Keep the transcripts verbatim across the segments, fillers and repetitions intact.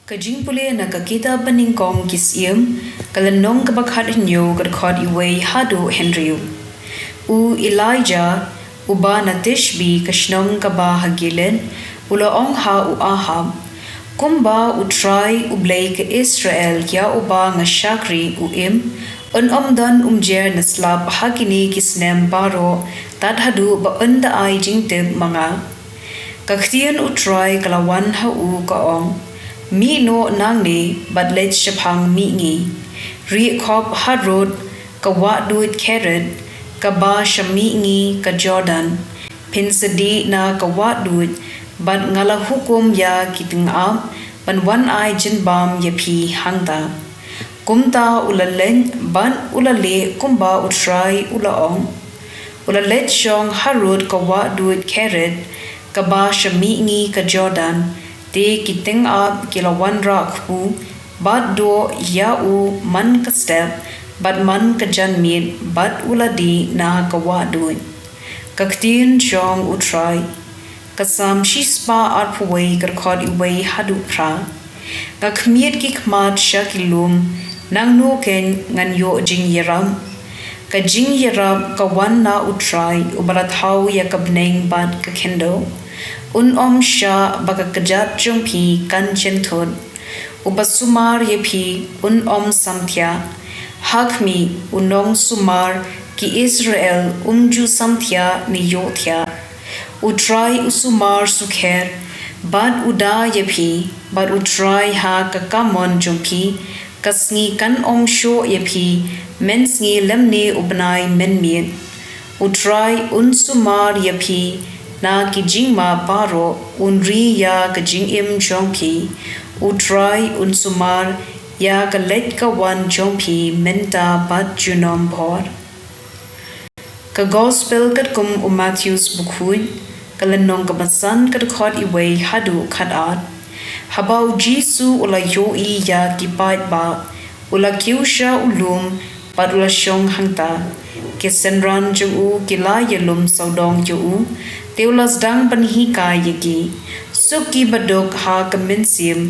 Ka jingpule na ka kitab Banyngkong ki Syiem, ka lynnong kaba khathynñiew, ka dkhot wei haduh hynriew. U Elijah, uba na Tishbe, ka shnong kaba ha Gilead, u la ong ha u Ahab: Kumba U Trai, U Blei ka Israel, ïa uba nga shakri, u im, un ym don umjer ne slap ha kine ki snem baroh, tad haduh ba un da ai jingtip ma nga. Ka ktien U Trai ka la wan ha u, ka ong: Mih noh nangne bad leit shaphang mihngi, rieh khop harud ka wahduid Kerith, kaba sha mihngi ka Jordan. Phin sa dih na ka wahduid, bad nga la hukum ïa ki tyngab ban wan ai jingbam ïa phi hangta. Kumta u la leit bad u la leh kumba U Trai u la ong. U la leit shong harud ka wahduid Kerith, kaba sha mihngi ka Jordan. Te ki tyngab ki la wanrah kpu bad duh ïa u man ka step bad man ka janmiet, bad u la dih na ka wahduid. Ka ktien jong U Trai. Ka Salm shispah arphew wei, ka dkhot wei haduh phra. Nga khmied ki khmat sha ki lum, nangno keiñ ngan ïoh jingïarap? Ka jingïarap ka wan na U Trai, uba la thaw ïa ka bneng bad ka khyndew. Un ym shah ba ka kjat jong phi kan jynthut. Uba sumar ïa phi un ym samthiah. Ha khmih, u nongsumar ki Israel um ju samthiah ne ïohthiah. U Trai u sumar sukher bad u da ïa phi, bad U Trai ha ka kamon jong phi. Ka sngi kan ym shoh ïa phi mynsngi lymne u bnai mynmiet. U Trai un sumar ïa phi na ki jingma baroh, un ri ïa ka jingim jong phi. U Trai un sumar ïa ka leit ka wan jong phi mynta bad junom bor. Ka Gospel katkum u Mathaios bakhuid, ka lynnong kaba san, ka dkhot wei haduh khatar. Haba U Jisu u la ïohi ïa ki paidbah, u la kiew sha u lum bad u la shong hangta. Ki synran jong u ki la ïalum sawdong ïa u, te u la sdang ban hikai ïa ki. Suk kiba duk ha ka mynsiem,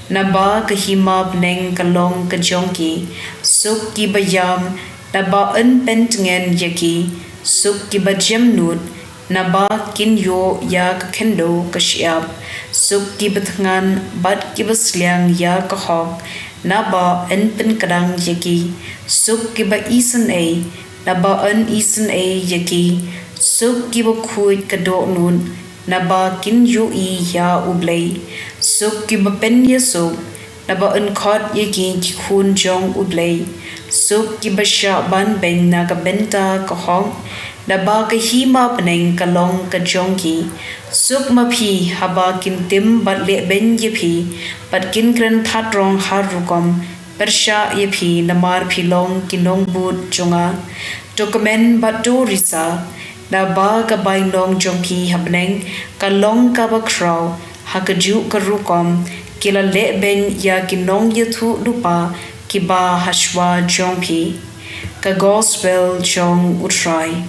naba ka hima bneng ka long ka jong ki. Suk kiba ïam, naba yn pyntngen ïa ki. Suk kiba jemnud, naba kin ïoh ïa ka khyndew ka shyiap. Suk kiba thngan bad kiba sliang ïa ka hok, naba yn pynkdang ïa ki. Suk kiba isynei, naba yn isynei ïa ki. Suk kiba khuid ka dohnud, naba kin ïohi ïa U Blei. Suk kiba pynïasuk, naba yn khot ïa ki ki khun jong U Blei. Suk kiba shah banbeiñ na ka bynta ka hok, naba ka hima bneng ka long ka jong ki. Suk ma phi haba kin tim bad lehbeiñ ïa phi, bad kin kren thad rong har rukom pyrshah ïa phi, namar phi long ki nongbud jong nga. To kmen bad to risa, naba ka bainong jong phi ha bneng ka long kaba khraw. Ha kajuh ka rukom ki la lehbeiñ ïa ki nongïathuhlypa kiba hashwa jong phi. Ka Gospel jong U Trai.